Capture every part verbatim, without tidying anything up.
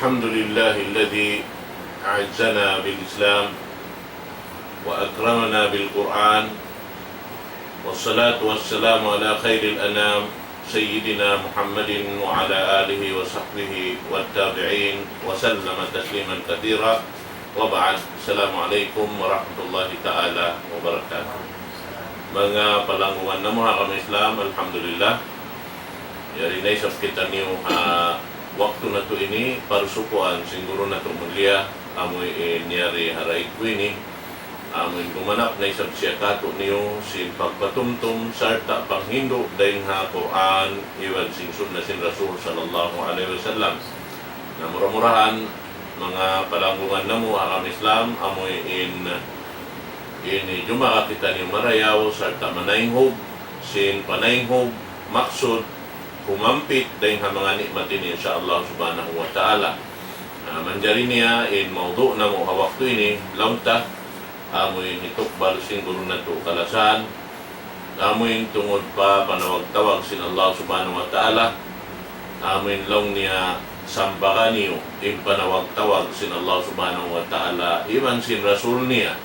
الحمد لله الذي أعزنا بالإسلام وأكرمنا بالقرآن، والصلاة والسلام على خير الأنام سيدنا محمد وعلى آله وصحبه والتابعين وسلم تسليما كثيرا، وبعد. السلام عليكم ورحمة الله تعالى وبركاته. Manga palanggungan namu' ha agama Islam, alhamdulillah. Yari na isab kitaniyu ha waktu natu' ini, parsukuan sin guru natu' mulia, amu in yari ha raik ku ini, amu in gumanap na isab siya kātu'niyu sin pagpatumtum sarta' panghindu' dayn ha Qur'an iban sin sunna sin Rasul sallallahu alayhi wasallam. Na mura-murahan, manga palanggungan namu' ha agama Islam, amu in ini jumaga kitaniyu marayaw sarta' manaynghug sin panaynghug maksud humampit dayn ha manga ni'mat ini, insya Allah subhanahu wa ta'ala. Na manjari niya in mawdu' namu' ha waktu ini, laung ta, amu in hitukbal sin guru natu' kalasahan, amu in tungud pa panawag-tawag sin Allah subhanahu wa ta'ala, amu in laung niya sambaga niyu in panawag-tawag sin Allah subhanahu wa ta'ala iban sin Rasul niya,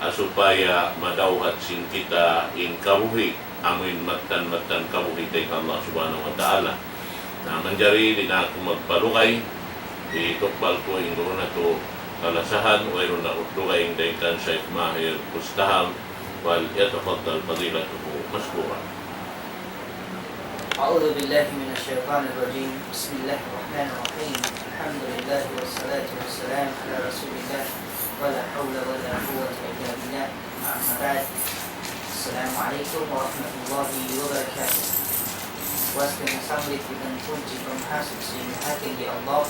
ha supaya madawhat sin kita in kabuhi', amu in mattan-mattan kabuhi' dayn ha Allah subhanahu wa ta'ala. Na manjari di' na aku magpalugay, hitukbal ku in guru natu' kalasahan, wayruun na aku lugay dayn kan Sheikh Mahir Kustaham, وليتفضل فضيلته مشكورا. أعوذ بالله من الشيطان الرجيم. بسم الله الرحمن الرحيم. الحمد لله والصلاة والسلام على رسول الله ولا حول ولا قوة إلا بالله. أما بعد. السلام عليكم ورحمة الله وبركاته. Puas dayn ha sanglit iban pudji pamahasut sin Mahatinggi Allah.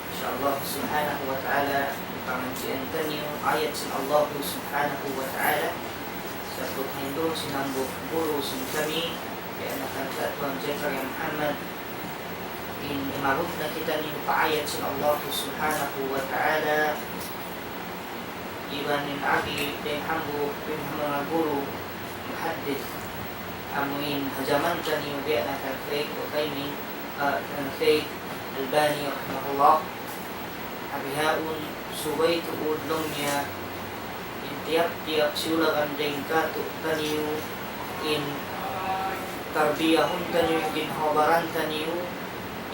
Insya Allah subhanahu wa ta'ala, pangadjian taniyu ayat sin Allah subhanahu wa ta'ala. Sabab hindu' sin hambuuk guru sin kami, kaya nakan Tuan Jafar Muhammad, in imabut na kitaniyu pa ayat sin Allah subhanahu wa ta'ala, iban in agi dayn hambuuk dayn ha manga guru muhaddith, amu in ha jaman taniyu biya' na kan Sheikh Uthaymin, ah, kan Sheikh Albani rahimahullah. Bihaun subay tuud laung niya in tiyap-tiyap siyulagan dayn kātu'niyu in tarbiyahun taniyu, ginhawa-baran taniyu,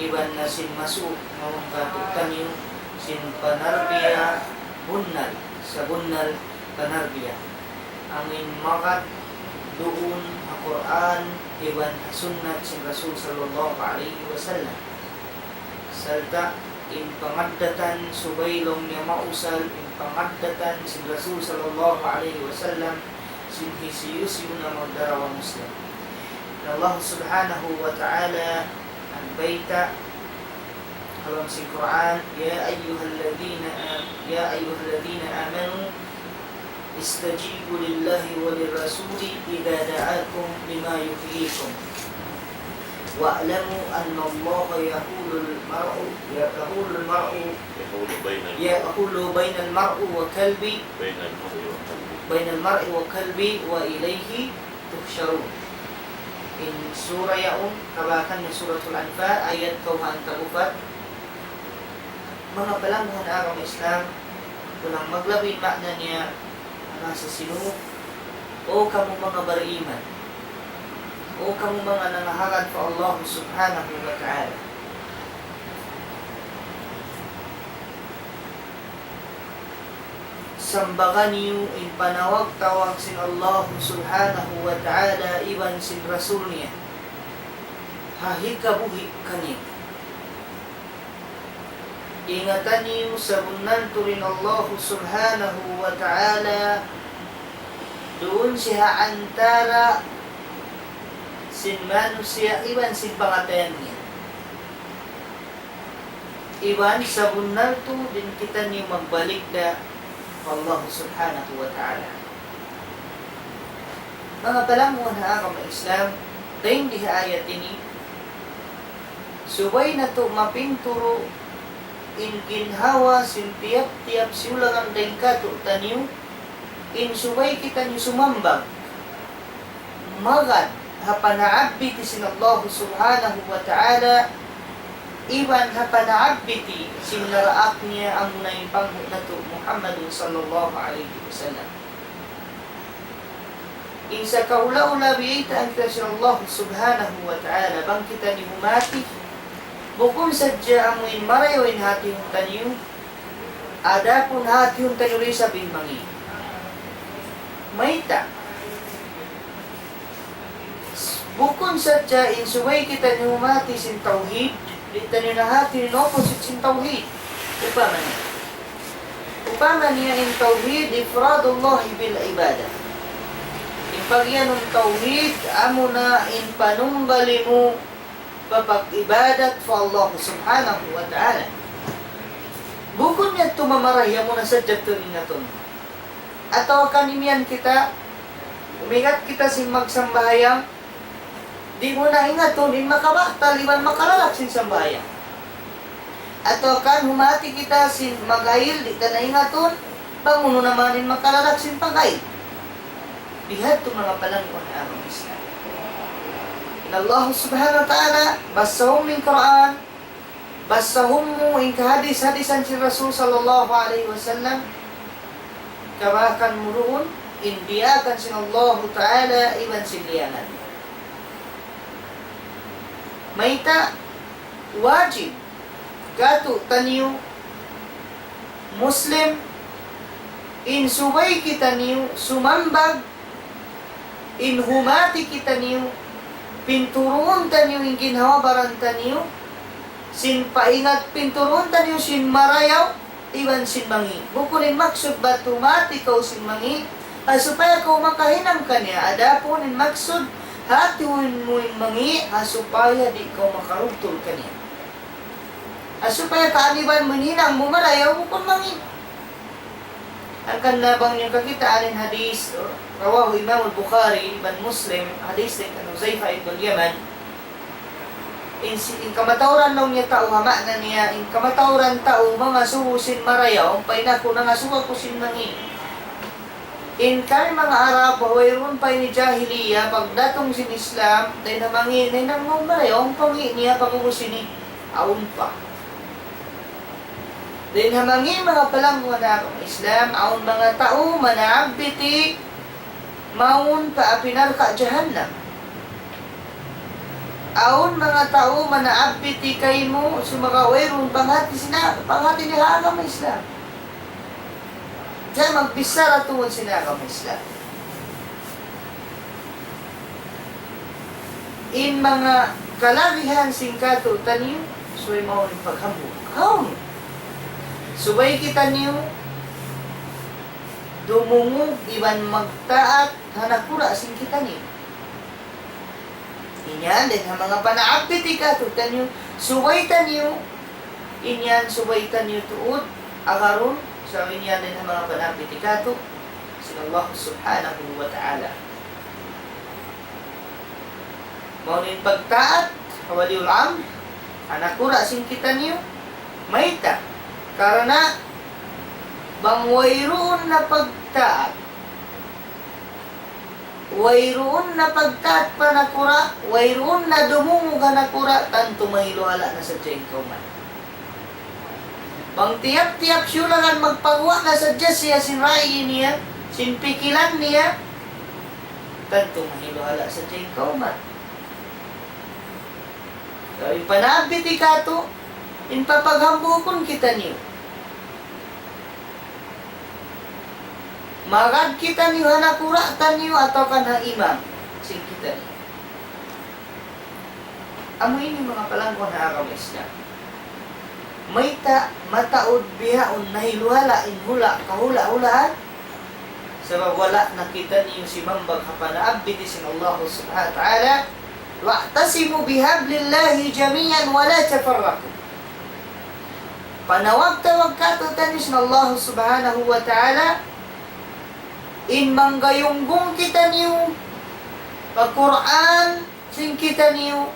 iban na sin masu' ngawang kātu'niyu, sin panarbiya bunnal, sabunnal panarbiya. Amu in magad duun ha Qur'an iban ha sunnat sin Rasul sallallahu alayhi wasallam. Sarta' in pangaddatan subay laung niya mausal in pangaddatan sin Rasul sallallahu alayhi wasallam sin hisiyu-siyu na magdarawa Muslim. Na Allah subhanahu wa ta'ala nagbayta' ha lawm sin Qur'an, يا أيها الذين آم-، يا أيها الذين آمنوا استجيبوا لله وللرسول إذا دعاكم لما يحييكم واعلموا أن الله يحول المرء، يحول المرء، يحول بين المرء، يحول بين المرء وقلبه، بين المرء وقلبه، بين المرء وقلبه وإليه تحشرون. In sura yaun, kabakan niya Suratul Anfal, ayat kawhaan tag-upat. Manga palangguhan agama Islam, kulang maglabi in maana niya, manga sisiyu, O kamu manga bariman, O kamu manga nangaharap pa Allah subhanahu wa ta'ala. Sambaga niyu in panawag-tawag sin Allah subhanahu wa ta'ala iban sin Rasul niya ha hikabuhi' kaniyu. Ingata niyu sabunnal tuud in Allah subhanahu wa ta'ala duun siya ha antara sin manusiya' iban sin pangatayan niya. Iban sabunnal tuud in kitaniyu magbalik da pa Allah subhanahu wa ta'ala. Manga palangguhan ha agama Islam, dayn di ha ayat ini, subay natu' mapinturu' in ginhawa sin tiyap-tiyap siyulagan dayn kātu'niyu, in subay kitaniyu sumambag magad ha panaabut sin Allah subhanahu wa ta'ala, iban ha panaabiti sin naraak niya amuna in panghu' natu' Muhammadun sallallahu alayhi wasallam. In sakaula-ula biyaytaan kita sin Allah subhanahu wa ta'ala, bang kitaniyu humati, bukun sadja amu in marayaw in hati taniyu, adapun hati taniyu isab in mangi'. Mayta'? Bukun sadja in subay kitaniyu humati sin tawhid, di' taniyu nahati in opposite sin tawhid. Upama niya. Upama niya in tawhid, ifradullah bil ibadah. In pagiyanun tawhid, amuna in panumbali mu papag-ibadat pa Allah subhanahu wa ta'ala. Bukun niya tumamarahi amuna sadja tuud ingatun. Atawa kan imiyan kita, umigat kita sin magsambahayang, di' mu na ingatun in makabatal iban makalalak sin sambahayang. Atawa kan humati kita sin mag-ayil, di' ta na ingatun, bang unu na man in makalalak sin pag-ayil. Bihadtu manga palangga' ha agama Islam. In Allah subhanahu wa ta'ala, basahun mu in Qur'an, basahun mu in kahadis-hadisan sin Rasul sallallahu alayhi wasallam, kabakan mu duun in diyaakan sin Allahu ta'ala iban sin liyangan. Mayta'? Wajib katu'taniyu Muslim, in subay kitaniyu sumambag, in humati kitaniyu, pinturuun taniyu in ginhawa-baran taniyu, sin paingat pinturuun taniyu sin marayaw, iban sin mangi'. Bukun in maksud bat humati kaw sin mangi', ha supaya kaw makahinang kaniya. Adapun in maksud, hatiun mu in mangi', ha supaya di' kaw makarugtul kaniya. Ha supaya kaaniban mu in hinang mu marayaw bukun mangi'. Hangkan na bang niyu kakitaan in hadis, rawahu Imam al-Bukhari iban Muslim, hadis dayn kan Huzaifa ibn Yaman. In si-, in kamatauran laung niya tau, ha maana niya, in kamatauran tau mangasubu sin marayaw, ampa in aku nangasubu aku sin mangi'. In kami manga Arab, wayruun pa ini jahiliya, pagdatung sin Islam, dayn ha mangi', nahinang mu marayaw, ampa mangi' niya pag'ubus ini, awn pa. Dayn ha mangi' manga palangga' ha agama Islam, awn manga tau manabbiti mawn pa api narka' jahannam. Awn manga tau manabbiti kaymu, sumagawa' wayruun panghati sila, panghati nila ha agama Islam. Di' magbichara tungud sin agama Islam. In manga kalagihan sin katu'taniyu, subay mawn in paghambuuk. Hawnu? Subay kitaniyu dumungug iban magtaat ha nakura' sin kitaniyu. In yan dayn ha manga panabbiti katu'taniyu, subay taniyu, in yan subay taniyu tuud agarun, sa' in yan dayn ha manga panabbiti katu' sin Allah subhanahu wa ta'ala. Mawn in pagtaat ha waliyul amr, ha nakura' sin kitaniyu, mayta'? Karna' bang wayruun na pagtaat, wayruun na pagtaat pa nakura', wayruun na dumungug ha nakura', tantu mahiluhala' na sadja in kawman. Bang tiyap-tiyap siyulagan magpaguwa' na sadja siya sin rai niya, sin pikilan niya, tantu mahiluhala' sadja in kawman. So, in panabbiti katu', in papaghambuukun kitaniyu. Magad kitaniyu ha nakura' taniyu atawa kan ha imam sin kitaniyu. Amu ini manga palangga' ha agama Islam. Mayta' mataud bihaun nahiluhala' in hula' kahula'-hulaan? Sabab wala' na kitaniyu simambag ha panabbiti sin Allah subhanahu wa ta'ala, واعتصموا بحبل الله جميعا ولا تفرقوا. Panawag-tawag katu'taniyu sin Allah subhanahu wa ta'ala, in manggayunggung kitaniyu pa Qur'an sin kitaniyu,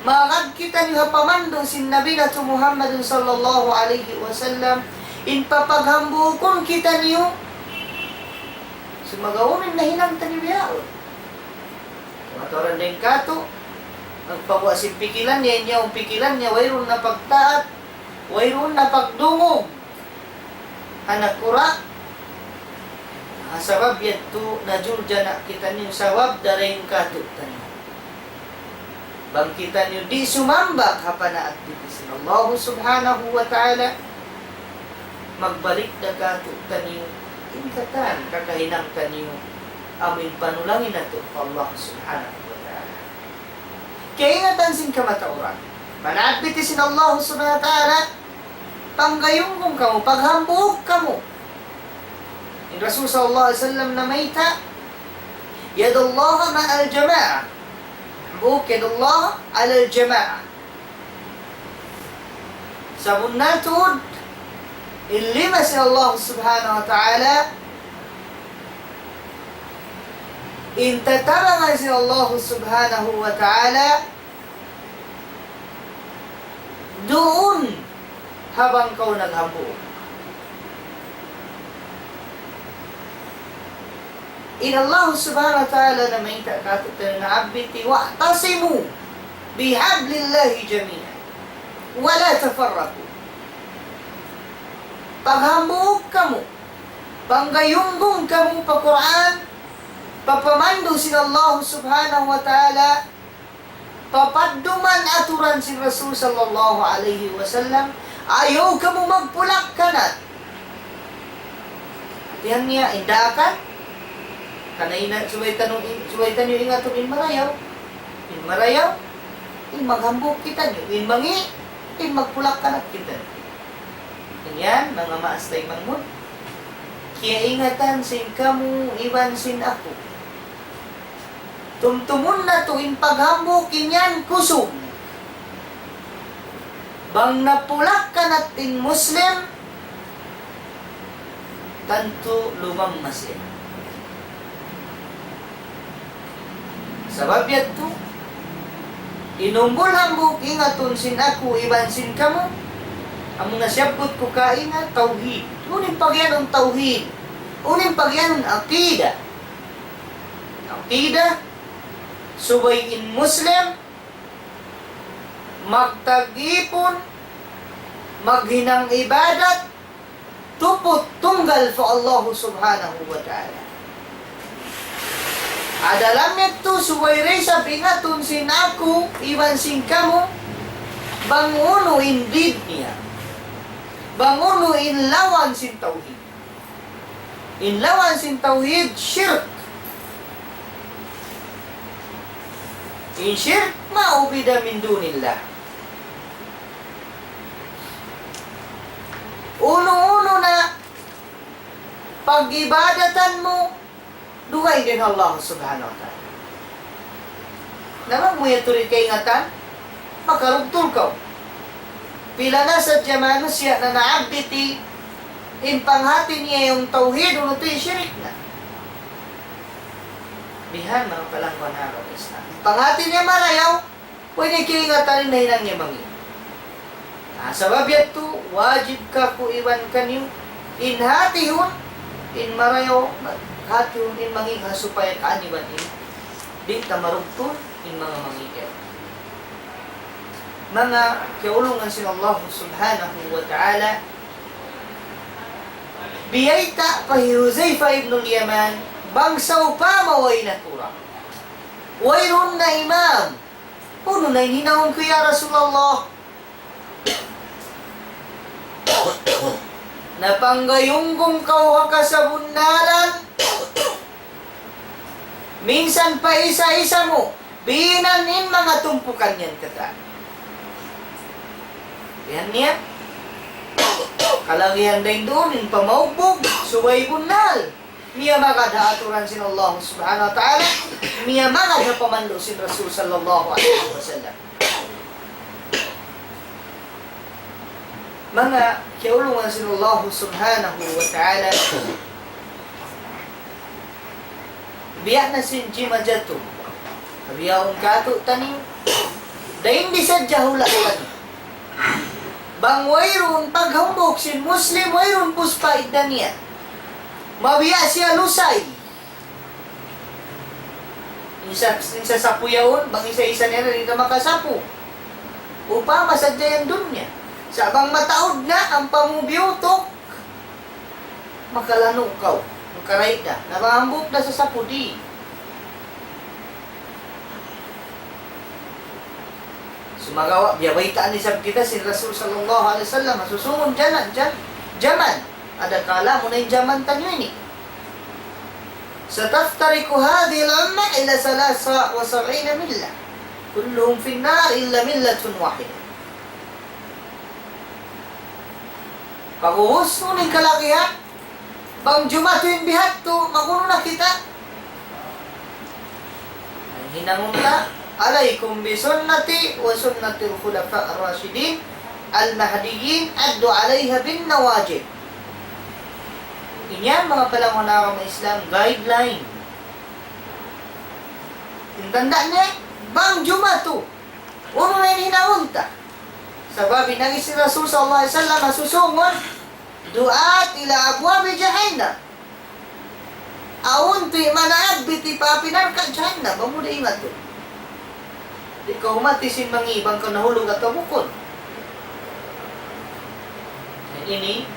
magad kitaniyu ha pamandu' sin Nabi natu' Muhammadun sallallahu alayhi wasallam, in papaghambuukun kitaniyu, sumagawa' in nahinang taniyu bihaun. Kamatauran dayn katu', Nagpaguwa' sin pikilan niya, in yaun pikilan niya, wayruun na pagtaat, wayruun na pagdungug ha nakura'. Ha sabab yadtu, najulja na kitaniyu sabab dayn kātu'niyu. Bang kitaniyu di' sumambak ha panaat didtu sin Allah Subhanahu wa Ta'ala, magbalik da kātu'niyu in katan kakahinang taniyu, amu in panulangin natu' pa Allah Subhanahu wa Ta'ala. Kaingatan sin kamatauran. Panaat didtu sin Allah Subhanahu wa Ta'ala, panggayunggung kamu, paghambuuk kamu. In Rasul sallallahu alayhi wasallam namayta', يد الله مع الجماعة. Hambuuk يد الله على الجماعة. Sabunnal tuud, in lima sin Allah Subhanahu wa Ta'ala, in tatabangan sin Allah Subhanahu wa Ta'ala, duun ha bang kaw naghambuuk. In Allah Subhanahu wa Ta'ala namayta' kātu'niyu, naabiti, واعتصموا بحبل الله جميعا ولا تفرقوا. Paghambuuk kamu, panggayunggung kamu pa Qur'an, pa pamandu' sin Allah Subhanahu wa Ta'ala, pa padduman aturan sin Rasul sallallahu alayhi wasallam, ayaw kamu magpulak-kanat. Hātihan niya, in daakan, kanayna, subay tanu-, subay taniyu ingatun in marayaw. In marayaw, in maghambuuk kitaniyu, in mangi', in magpulak-kanat kitaniyu. Yan, manga maas taymanghud, kiyaingatan sin kamu iban sin aku. Tumtumun natu' in paghambuuk in yan kusug. Bang napulak-kanat in Muslim, tantu lumamma siya. Sabab yadtu, in umbul hambuuk ingatun sin aku iban sin kamu, amu na siyabbut ku kaina, tawhid. Unu in pagiyanun tawhid? Unu in pagiyanun aqida? Aqida, subay in Muslim, magtag-ipun, maghinang ibadat, tuput tunggal pa Allah Subhanahu wa Ta'ala. Ha dalam yadtu subay da isab ingatun sin aku iban sin kamu, bang unu in did niya, bang unu in lawan sin tawhid. In lawan sin tawhid, shirk. In shirk, ما عبد من دون الله. Unu-unu na pag-ibadatan mu, dugaing dayn ha Allah Subhanahu wa Ta'ala. Na bang mu yadtu di' kaingatan, makarugtul kaw. Pila na sadja manusiya' na naabiti in panghati niya in tawhid, unu tuud in shirik na. Bihan, manga palangga' ha agama Islam. Panghati niya marayaw, way niya kaingatan in nahinang niya mangi'. Ah, sabab yadtu, wajib kāku' iban kaniyu, in hātihun in marayaw, hātihun in mangi', ha supaya kaaniban in di' ta marugtul in manga mangi' yan. Manga kiyaulungan sin Allah Subhanahu wa Ta'ala, biyayta' pa hi Huzaifa ibnul Yaman, bang sawpama way nakura', wayruun na imam. Unu na in hinangun ku, ya Rasulullah? Na panggayunggung kaw ha kasabunnalan, minsan pa isa-isa mu, binan in manga tumpukan yan katan. Yan niya. Kalagihan dayn duun in pamaugbug, subay bunnal. Miyamagad ha aturan sin Allah Subhanahu wa Ta'ala, miyamagad ha pamandu' sin Rasul sallallahu alayhi wasallam. Manga kiyaulungan sin Allah Subhanahu wa Ta'ala, biya' na sin jimajatu, biyaun kātu'niyu, dayn di sadja hula' taniyu. Bang wayruun paghambuuk sin Muslim, wayruun puspa idda niya. Mabiya' siya lusay. In sa-, in sasapu yaun, bang isa-isa niya na, di' na makasapu. Upama sadja yan dunya. Sa' bang mataud na, ampa mu biyutuk, makalanu' kaw. Makarait na. Na bang hambuuk na sasapu, di'. Sumagawa', biyabaytaan isab kita sin Rasul sallallahu alayhi wasallam, susungun jaman, jam-, jaman. Adakala amu na in jaman taniyu ini. ستفترق هذه الأمة إلى ثلاث وسبعين ملة. كلهم في النار إلا ملة واحدة. Pag'ubus, unu in kalagihan? Bang jumatu in bihadtu, mag-unu na kita? Hinangun ta, عليكم بسنتي وسنة الخلفاء الراشدين المهديين عضوا عليها بالنواجذ. Ini yan, manga palangga' ha agama Islam, guideline. In tanda' niya, bang jumatu, unu na in hinangun ta? Sabab in agi sin Rasul sallallahu alayhi wasallam, susungun, دعاة إلى أبواب جهنم. Awn tuud manaabbit pa api narka' jahannam, bang mu da ingat tu. Di' kaw humati sin mangi' bang kaw nahulug atawa bukun. Ini,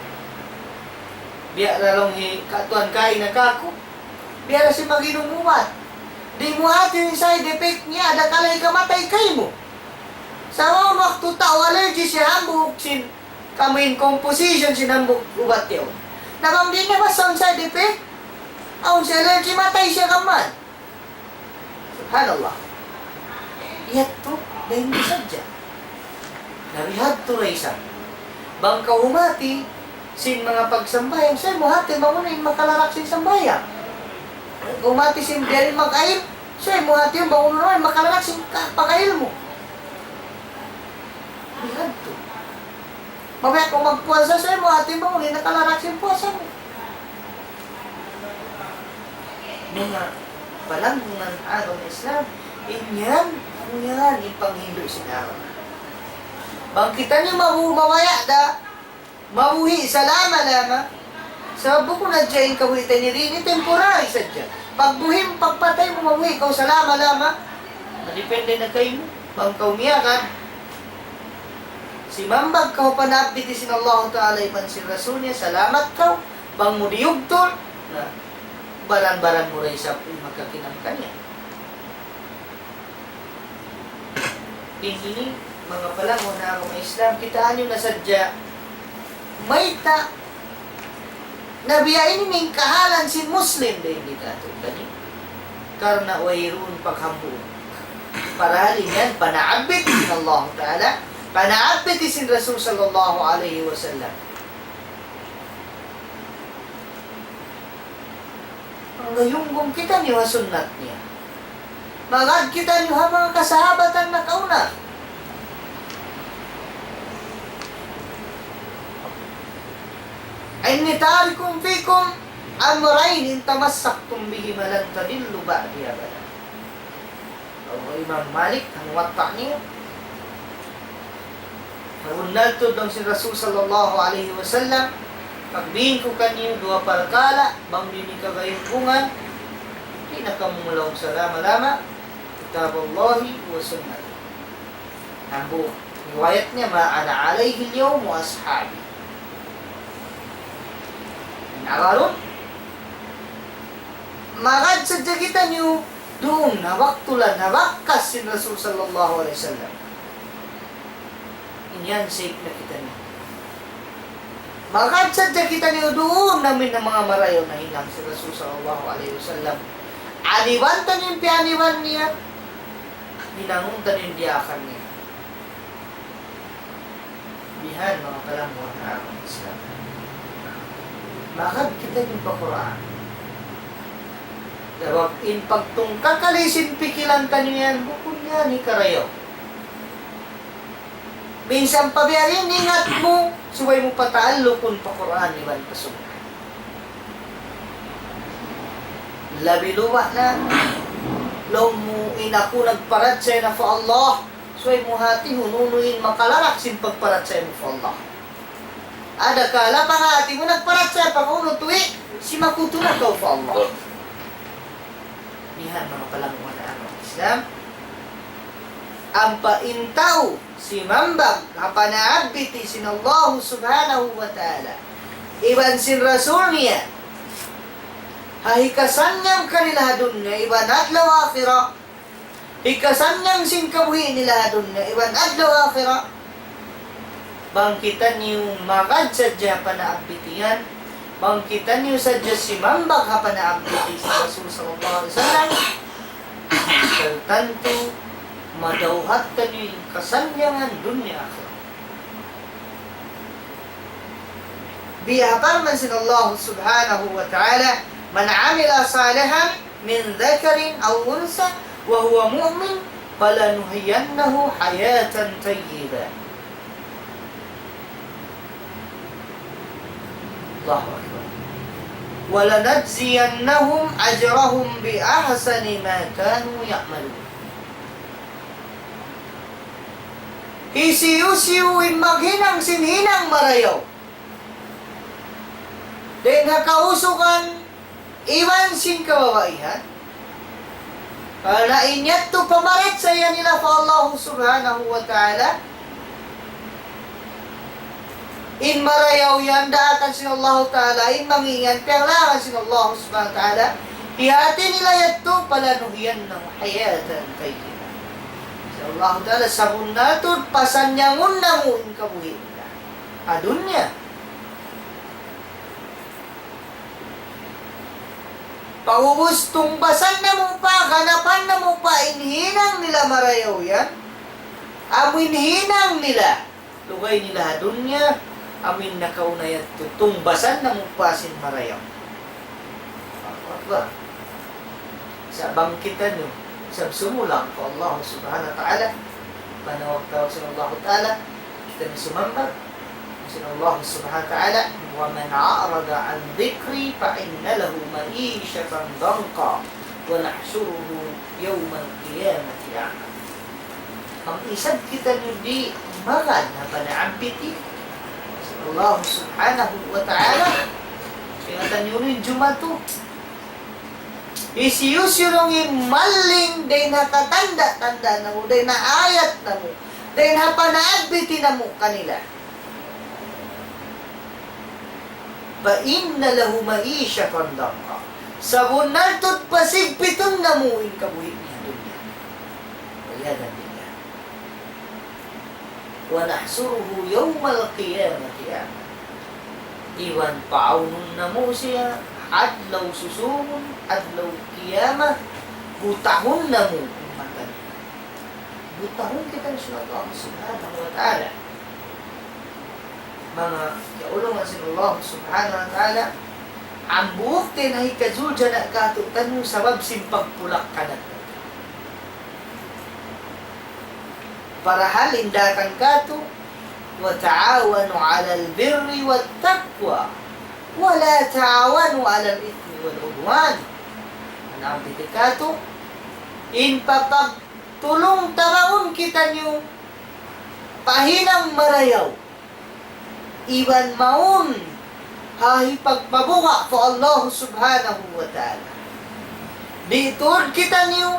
biya' da laung hi katuan kaina kāku', biya' da sin mag-inum ubat. Di' mu hati in side effect niya, adakala hikamatay kaymu. Sa' awn waktu tau allergy siya hambuuk sin kamu in composition sin hambuuk ubat yaun. Na bang di' niya basa in side effect, awn siya allergy, matay siya kaman. Subhanallah. Yadtu, dayn di sadja. Na bihadtu da isab. Bang kaw humati sin manga pagsambahayang, subay mu hati bang unu in makalarak sin sambahayang. Kaw humati sin biya' diin mag-ayil, subay mu hati bang unu in makalarak sin ka-, pag-ayil mu. Bihadtu. Mabaya' kaw magpuasa, subay mu hati bang unu in nakalarak sin puasa mu. Manga palangga' ha agama Islam, in yan, amu yan in panghindu' sin agama. Bang kitaniyu mabu-, mabaya' da mabuhi' salama-lama. Sabab bukun hadja in kabuhi' taniyu ini, temporary sadja. Pagbuhi' mu, pagpatay mu, mabuhi' kaw salama-lama. Madipende na kaymu. Bang kaw miyagad, simambag kaw pa naabbit sin Allah Ta'ala iban sin Rasul niya, salamat kaw. Bang mu diyugtul, na baran-baran mu da isab in makakinam kaniya. In ini, manga palangga' ha agama Islam, kitaa niyu na sadja, mayta', na biya' ini in kahalan sin Muslim, dayn di katu' kaniya. Karna' wayruun paghambuuk. Parahal in yan, panaabbit sin Allah Ta'ala, panaabbit sin Rasul sallallahu alayhi wasallam. Manggayunggum kitaniyu ha sunnat niya. Magad kitaniyu ha manga kasahabatan nakauna. إني تارك فيكم أمرين إن تمسكتم بهما لن تضلوا بعدي أبدا. Laung Imam Malik, ha Muwatta niya, nabunnal tuud laung sin Rasul sallallahu alayhi wasallam, pagbin ku kaniyu duwa parkala', bang di' niyu kagayunggungan, di' na kamu malaung salama-lama, كتاب الله وسنتي. Hambuuk riwayat niya, ما أنا عليه اليوم وأصحابي. In agarun, magad sadja kitaniyu duun ha waktu iban ha bakas sin Rasul sallallahu alayhi wasallam. In yan safe na kitaniyu. Magad sadja kitaniyu duun amu in manga marayaw na hinang sin Rasul sallallahu alayhi wasallam. Aniban taniyu in piyaniban niya, hinangun taniyu in diyaakan niya. Bihan, manga palangga' ha agama Islam. Magad kitaniyu pa Qur'an. Sabab in pagtungka kali sin pikilan taniyu yan, bukun yan hikarayaw. Minsan pa biya' diin in ingat mu, subay mu pataallukun pa Qur'an iban pa Sunnah. Labi luba' na, laung mu in aku nagparachaya na pa Allah, subay mu hati unu-unu in makalarak sin pagparachaya mu pa Allah. Adakala panghati mu nagparachaya pa unu tuwi', simakutu na kaw pa Allah. Bihan manga palangga' ha Islam, ampa in tau simambag ha panabbiti sin Allah Subhanahu wa Ta'ala iban sin Rasul niya, ha hikasannyang kanila ha dunya iban adlaw akhirat, hikasannyang sin kabuhi' nila ha dunya iban adlaw akhirat, bang kitaniyu magad sadja ha panabbiti yan, bang kitaniyu sadja simambag ha panabbiti sin Rasul sallallahu alayhi wasallam, tantu madawhat taniyu in kasannyangan dunya akhirat. Biya' parman sin Allah Subhanahu wa Ta'ala, من عمل صالحا من ذكر أو أنثى وهو مؤمن فلنحيينه حياة طيبة. الله أكبر. ولنجزينهم أجرهم بأحسن ما كانوا يعملون. Hisiyu-siyu in maghinang sin hinang marayaw dayn ha kausugan iban sin kababaihan, karna' in yadtu pamarachaya nila pa Allah Subhanahu wa Ta'ala, in marayaw yan daakan sin Allah Ta'ala, in mangingan piyanglangan sin Allah Subhanahu wa Ta'ala, hiyati nila yadtu, فلنحيينه حياة طيبة. Sin Allah Ta'ala, sabunnal tuud pasannyangun namu' in kabuhi' nila ha dunya. Pag'ubus tungbasan namu' pa, ganapan namu' pa in hinang nila marayaw yan. Amu in hinang nila lugay nila ha dunya, amu in nakauna yadtu, tungbasan namu' pa sin marayaw. Allahu Akbar. Sa' bang kitaniyu, isab sumulang pa Allah Subhanahu wa Ta'ala, manawag-tawag sin Allah Ta'ala, kitaniyu sumambag sin Allah Subhanahu wa Ta'ala, ومن أعرض عن ذكري فإن له معيشة ضنكا ونحشره يوم القيامة أعمى. Bang isab kitaniyu di' magad ha panabbiti sin Allah Subhanahu wa Ta'ala, kaya kitaniyu rin jumatu. Hisiyu-siyu in maling dayn ha katanda'-tanda' namu', dayn ha ayat namu', dayn ha panabbiti namu' kanila. فإن له معيشة ضنكا. Sabunnal tuud pasigpitun namu' in kabuhi' niya ha dunya. والعياذ بالله. ونحشره يوم القيامة أعمى. Iban paawnun namu' siya, adlaw susungun, adlaw qiyamah, butahun namu' in mata niya. Butahun kita sin Allah Subhanahu wa Ta'ala. Manga kaulungan sin Allah Subhanahu wa Ta'ala, hambuuk ta in hikajuljana' kātu'niyu sabab sin pagpulak-kanat. Parahal in daakan kātu', وتعاونوا على البر والتقوى ولا تعاونوا على الإثم والعدوان. Panabbiti kātu', in papagtulung-tabangun kitaniyu pa hinang marayaw iban mawn ha hipagpabuga' pa Allah Subhanahu wa Ta'ala. Di' tuud kitaniyu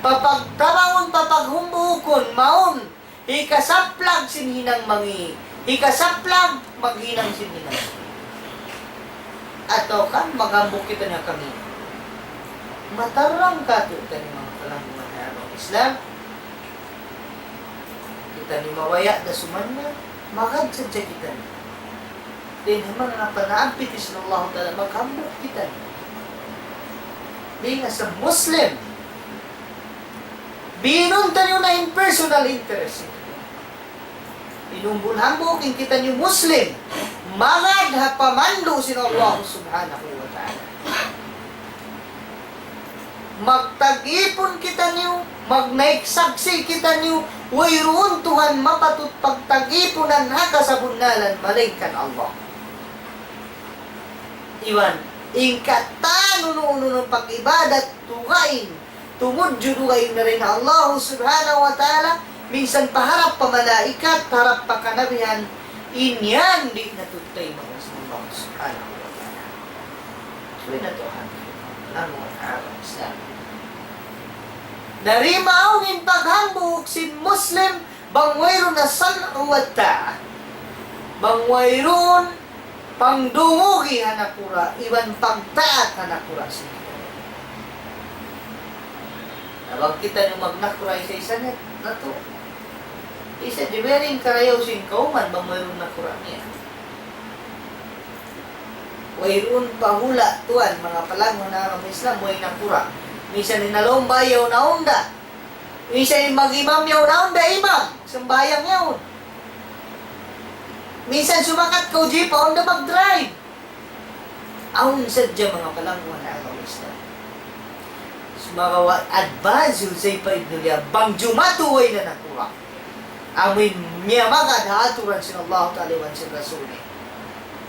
papagtabangun, papaghumbuukun, mawn hikasaplag sin hinang mangi', hikasaplag maghinang sin hinang. Atawa kan maghambuuk kitaniyu ha kami. Matarrang kātu'niyu manga palanggungan ha agama Islam. Kitaniyu mabaya' da sumannang, magad sadja kitaniyu. Dayn ha manga panabbiti sin Allah Ta'ala, maghambuuk kitaniyu. Being as a Muslim, biinun taniyu na in personal interest. In umbul hambuuk in kitaniyu Muslim, magad ha pamandu' sin Allah Subhanahu wa Ta'ala. Magtag-ipun kitaniyu, magnaik saksi' kitaniyu, wayruun Tuhan mapatut pagtag-ipunan ha kasabunnalan malaingkan Allah. Iban, in katan unu-unu pag-ibadat, dugaing, tumudju dugaing na dayn ha Allah Subhanahu wa Ta'ala, minsan pa harap pa malaikat, harap pa kanabihan, in yan di' na tuud taymaun sin Allah Subhanahu wa Ta'ala. So, in atuhan, alam mo, Islam. Narimaun in paghambuuk sin Muslim, bang wayruun na sam'u wa ta'a. Bang wayruun pangdungugi ha nakura', iban pagtaat ha nakura' sin kita. Na bang kitaniyu magnakura' isa-isa natu'. Isa di' wayruun karayaw sin kawman bang wayruun nakura' niya. Wayruun pa hula' tuwan, manga palangga' ha agama Islam, way nakura'. Misan in ha lawm bay yaun na Honda. Misan in mag-imam yaun na Honda imam. Sambahayang yaun. Misan sumakat kaw jeep, Honda mag-drive. Awn sadja manga palangga' ha agama Islam. Sumagawa' advance yun sa' pa Ibnu Liya, bang jumatu way na nakura'. Amuin miyamagad ha aturan sin Allah Ta'ala iban sin Rasul niya.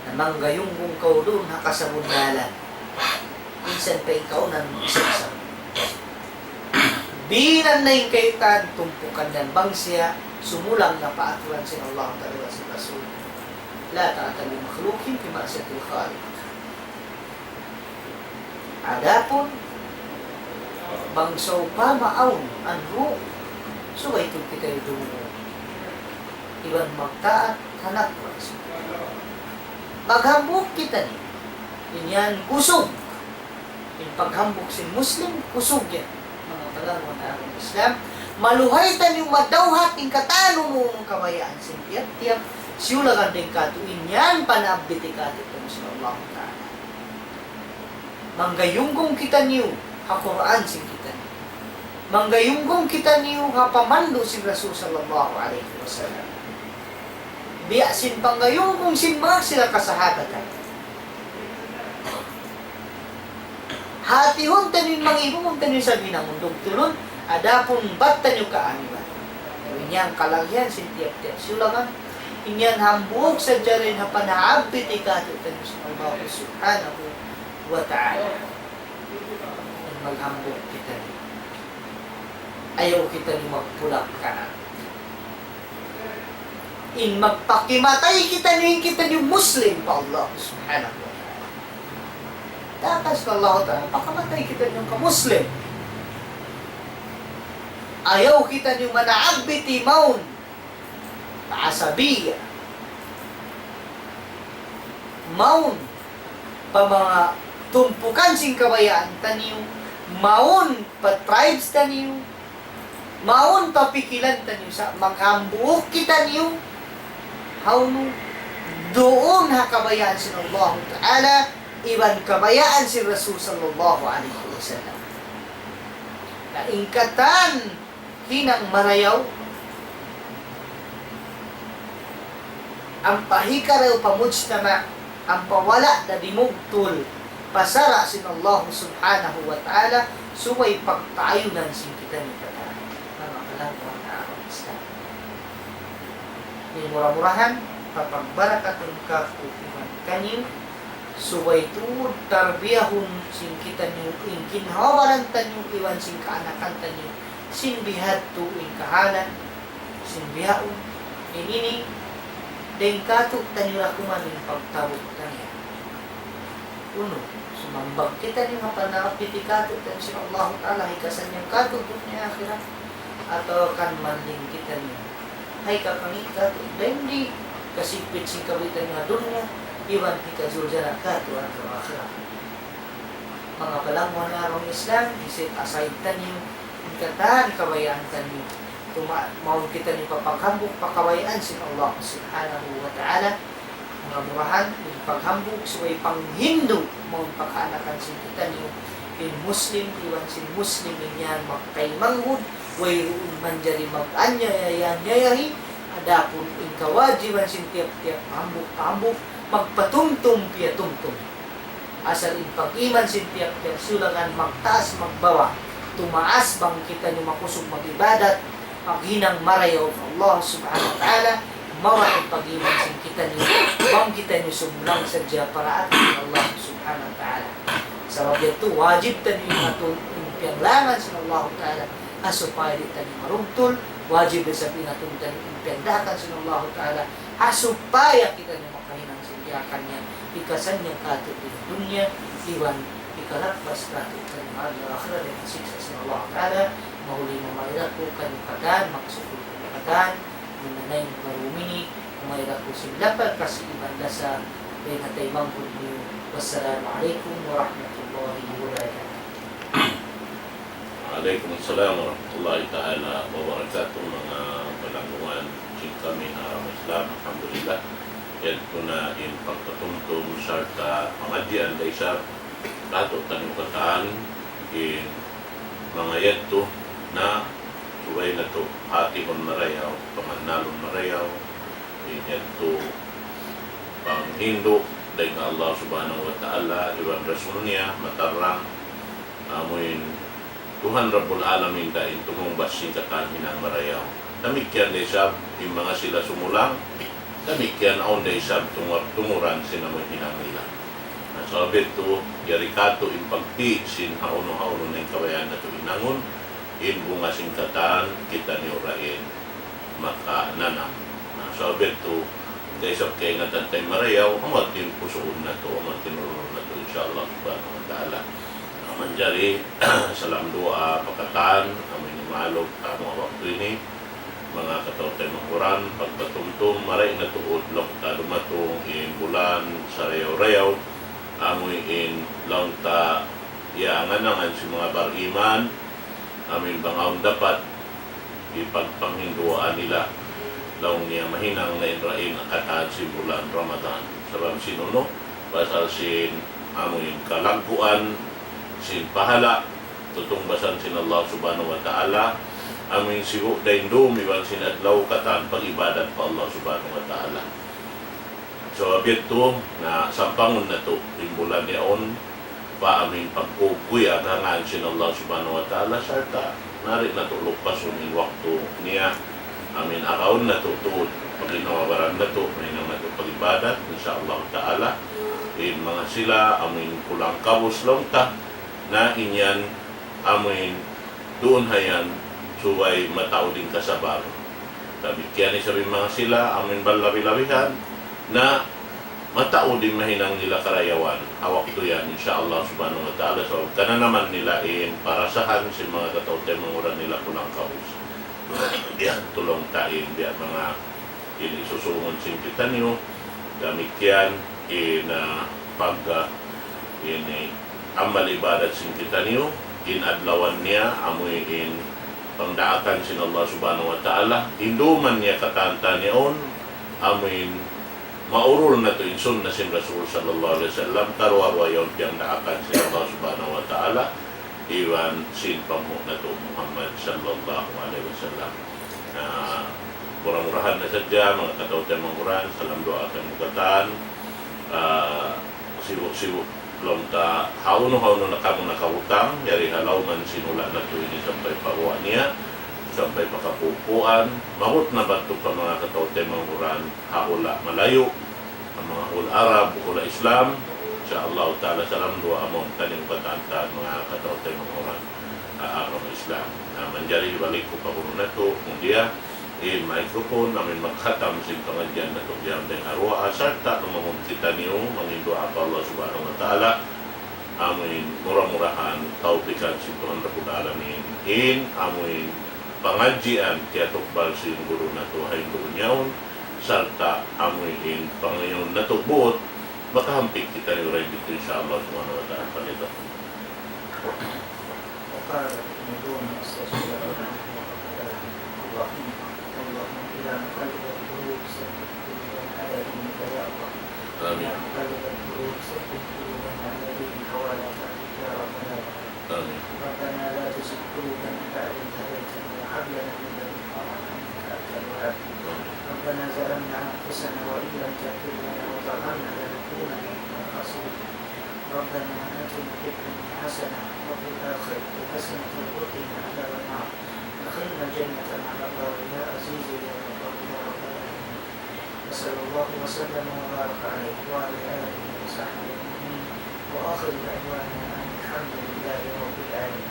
Na manggayunggung kaw duun ha kasabunnalan. Minsan pa ikaw na isa-isa. Binan na in kaitan, tumpukan na bang siya sumulang na pa aturan sin Allah Ta'ala iban sin Rasul niya. لا طاعة لمخلوق في معصية الخالق. Adapun bang sawpama awn anru', subay tuud kita yadtu iban magtaat ha nakura'. Maghambuuk kitaniyu. In yan kusug. In paghambuuk sin Muslim, kusug yan. Manga palangga' ha agama Islam, maluhay taniyu madawhat in katan unu-unu kabayaan sin tiyap-tiyap siyulagan dayn kātu', in yan panabbiti kātu' sin Allah Ta'ala. Manggayunggung kitaniyu ha Qur'an sin kitaniyu. Manggayunggung kitaniyu ha pamandu' sin Rasul sallallahu alayhi wasallam. Biya' sin panggayunggung sin manga sila kasahabatan. Hatihun taniyu in mangī', bukun taniyu isab hinangun dugtulun, adapun bat taniyu kaaniban. Iban yan kalagihan sin tiyap-tiyap siyulagan, in yan hambuuk sadja dayn ha panabbiti kātu'niyu sin Allah Subhanahu wa Ta'ala. In maghambuuk kitaniyu. Ayaw kitaniyu magpulak-kanak. In magpakimatay kitaniyu, in kitaniyu Muslim pa Allah Subhanahu wa Ta'ala. Takas pa Allah Ta'ala, pakamatay kitaniyu ka Muslim. Ayaw kitaniyu manabbiti mawn pa asabiya. Mawn pa manga tumpukan sin kabayaan taniyu, mawn pa tribes taniyu, mawn pa pikilan taniyu, sa' maghambuuk kitaniyu, hawnu, duun ha kabayaan sin Allah Ta'ala, iban kabayaan sin Rasul sallallahu alayhi wasallam. Na in katan hinang marayaw, ampa hikarayaw pa mujtama', ampa wala' da dimugtul pa sara' sin Allah Subhanahu wa Ta'ala, subay pagtaayunan sin kitaniyu katan. Manga palangga' ha agama Islam. Mura-murahan, papagbarakatun kāku' iban kaniyu, subay tuud tarbiyahun sin kitaniyu, in ginhawa-baran taniyu, iban sin kaanakan taniyu, sin bihadtu in kahalan, sin bihaun, in ini, dayn kātu'niyu da kuman in pagtabuk taniyu. Unu, sumambag kitaniyu ha panabbiti kātu'niyu sin Allah Ta'ala, hikasannyang kātu'niyu dunya akhirat, atawa kan manding kitaniyu ha hikakangī' kātu'niyu, dayn di kasigpit sin kabitaniyu ha dunya, iban hikajurjana kātu'niyu ha akhirat. Manga palangga' ha agama Islam, i-set aside taniyu in katan kabayaan taniyu. Tuma-, mawn kitaniyu pa paghambuuk pa kabayaan sin Allah Subhanahu wa Ta'ala. Mura-murahan, in paghambuuk subay panghindu', mawn pa kaanakan sin kitaniyu. In Muslim, iban sin Muslim, in yan magtaymanghud, wayruun manjari mag-anyaya-anyayahi, adapun in kawajiban sin tiyap-tiyap hambuuk-hambuuk, magpatumtum piyatumtum. Asal in pag-iman sin tiyap-tiyap siyulagan magtaas magbawa. Tumaas bang kitaniyu makusug mag-ibadat, maghinang marayaw pa Allah Subhanahu wa Ta'ala, mawa in pag-iman sin kitaniyu, bang kitaniyu sumlang sadja pa dayn sin Allah Subhanahu wa Ta'ala. Sabab yadtu wajib taniyu ingatun in piyanglangan sin Allah Ta'ala, ha supaya di' taniyu marugtul, wajib isab ingatun taniyu in piyangdahakan sin Allah Ta'ala, ha supaya kitaniyu makahinang sin diyaak niya, hikasannyang kātu' di ha dunya, iban di Kalak basta itu kan Allah akhir dengan siksa sin Allah Ta'ala, mahuli mamaira ku kan katan, maksud ku katan, minanay baru mini, mamaira ku sin lapal kasi iban lasa, dengan taymangkul niyu. Wassalamu alaikum warahmatullahi wabarakatuh. Waalaikumsalam warahmatullahi taala wabarakatuh, manga palanggungan sin kami ha Islam, alhamdulillah. Yadtu na in pagpatumtum sarta' pangadjian da isab katu' taniyu katan in manga yadtu na subay natu' hatihun marayaw, pangannalun marayaw, in yadtu panghindu' dayn ha Allah Subhanahu wa Ta'ala iban Rasul niya matarrang, amuin Tuhan Rabbul Alamin da in tumungbas sin katan hinang marayaw. Damikkiyan da isab in manga sila sumulang, damikkiyan awn da isab tungur-, tunguran sin amuin hinang nila. Na, sabab yadtu, yari katu' in pagpi' sin hawnu-hawnu na in kabayaan natu' hinangun, in bunga sin katan, kitaniyu ra in makananam. Na, sabab yadtu, da isab kaingatan ta in marayaw, amu in pusuun natu', amu in tinurun natu', insya Allah Subhanahu wa Ta'ala. Na, manjari, salam duwaa pa katan, amu in malug, amu waktu ini, manga kataw-taymanghuran, pagpatumtum, marayaw na tuud, laung ta dumatung in bulan sarayaw-rayaw, amu in laung ta, ya, angan-angan sin manga bariman, amu in bang awn dapat, hipagpanghinduwaa nila, laung niya mahinang na in ra in katan sin bulan Ramadan. Sabab sin unu, pasal sin amu in kalagguan sin pahala, tutungbasan sin Allah Subhanahu wa Ta'ala, amu in sibu' dayn dum iban sin adlaw katan pag-ibadat pa Allah Subhanahu wa Ta'ala. So, sabab yadtu, na sampangun natu' in bulan yaun, pa amu in pagkukuya, gangan sin Allah Subhanahu wa Ta'ala, sarta' nari natu' lupasun in waktu niya, amu in agaun natu' tuud, paginawabaran natu', mahinang natu' pag-ibadat, insya Allah Ta'ala, in manga sila, amu in kulang kabus laung ta, na in yan, amu in duun ha yan, subay mataud in kasabar. Damikkiyan isab in manga sila, amu in balabi-labihan, na mataud in mahinang nila karayawan. Ha waktu yan, insya Allah Subhanahu wa Ta'ala, sabab kananaman nila in parasahan sin manga kataw-taymanghuran nila kulang kabus. Biya' laung ta in, biya' manga ini susungun sin kitaniyu, damikkiyan in, ah, pag, ah, ini amal ibadat sin kitaniyu, in adlawan niya, amu in pangdaakan sin Allah Subhanahu wa Ta'ala, hinduman niya katan-katan yaun, amu in maurul natu' in sunnah sin Rasul sallallahu alayhi wasallam, karuwa-ruwa yaun piyangdaakan sin Allah Subhanahu wa Ta'ala, iban sin panghu' natu' Muhammad sallallahu alayhi wasallam. Na, mura-murahan na sadja, manga kataw-taymanghuran, salam duwaa kamu katan, ah, sibu'-sibu' laung ta hawnu-hawnu na kamu nakahutang, yari ha lawm sin hula' natu' ini sampay pa guwa' niya, sampay pa kapupuan, maabut na bantuk pa manga kataw-taymanghuran, ha hula' malayu', ha manga hula' Arab, hula' Islam, insya Allah Ta'ala salam duwaa amu in taniyu katan-katan manga kataw-taymanghuran, ha agama Islam. Na, manjari balik ku pa guru natu', kemudian, in microphone, amu in magkhatam sin pangadjian natu' biya' dayn ha duwaa, sarta' lumamun kitaniyu, mangin duwaa pa Allah Subhanahu wa Ta'ala, amu in mura-murahan, tawpikan sin Tuhan Rabbul Alamin, in, amu in pangadjian, tiyatukbal sin guru natu' ha hinduun yaun, sarta' amu in pangayuun natu' buut, makahampit kitaniyu dayn ditu, insya Allah Subhanahu wa Ta'ala, palitan. وقال المؤمنون استشهد ربنا وقتله. اللهم، اللهم يا مقلب القلوب ثبت قلوبنا على دينك يا الله. آمين. يا مقلب القلوب ثبت قلوبنا على دينك ولا تردنا يا رب العالمين. آمين. ربنا لا تزغ قلوبنا بعد إذ هديتنا وهب لنا من لدنك رحمة إنك أنت الوهاب. آمين. ربنا ظلمنا أنفسنا وإن لم تغفر لنا وترحمنا لنكونن من الخاسرين. ربنا آتنا في الدنيا حسنة وفي الآخرة حسنة وقنا عذاب النار. أدخلنا الجنة مع الأبرار يا عزيز يا غفار يا رب العالمين. وصلى الله وسلم وبارك عليه وعلى آله وصحبه أجمعين. وآخر دعوانا أن الحمد لله رب العالمين.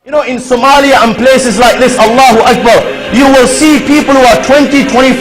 You know, in Somalia and places like this, Allahu Akbar, you will see people who are twenty, twenty-five,